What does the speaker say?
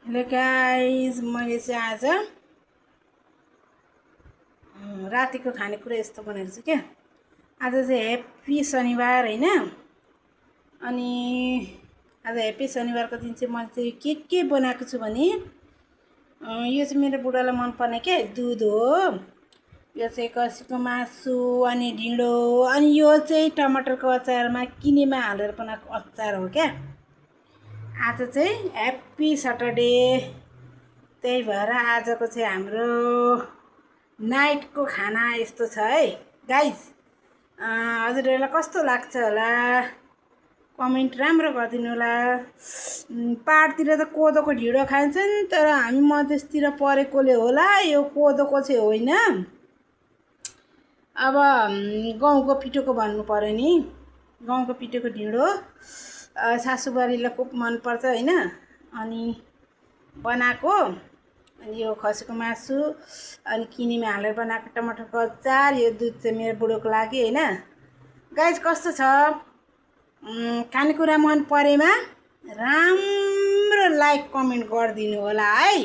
Hello guys, मैले चाहिँ आज रातिको खानेकुरा यस्तो बनाएको छु क्या। आज चाहिँ ह्याप्पी शनिबार होइन। अनि आज ह्याप्पी शनिबारको दिन चाहिँ मैले चाहिँ के बनाएको छु भने यो चाहिँ मेरो बुढालाई मनपर्ने के दुध हो। यो चाहिँ खसीको मासु अनि ढिँडो अनि यो चाहिँ टमाटरको अचारमा किनेमा हालेर बनाएको अचार हो क्या। आज चाहिँ ह्याप्पी सटरडे, त्यही भएर आजको चाहिँ हाम्रो नाइटको खाना यस्तो छ है गाइज। हजुरहरूलाई कस्तो लाग्छ होला कमेन्ट राम्रो गरिदिनु होला। पाहाडतिर त कोदोको ढिँडो खान्छन्, तर हामी मधेसतिर परेकोले होला यो कोदोको चाहिँ होइन। अब गहुँको पिठोको भन्नु पर्यो नि, गहुँको पिठोको ढिँडो सासूबारीलाई खुब मनपर्छ होइन। अनि बनाएको अनि यो खसीको मासु अनि किनेमा हालेर बनाएको टमाटरको अचार, यो दुध चाहिँ मेरो बुढोको लागि होइन। गाइज कस्तो छ खानेकुरा मन परेमा राम्रो लाइक कमेन्ट गरिदिनु होला है।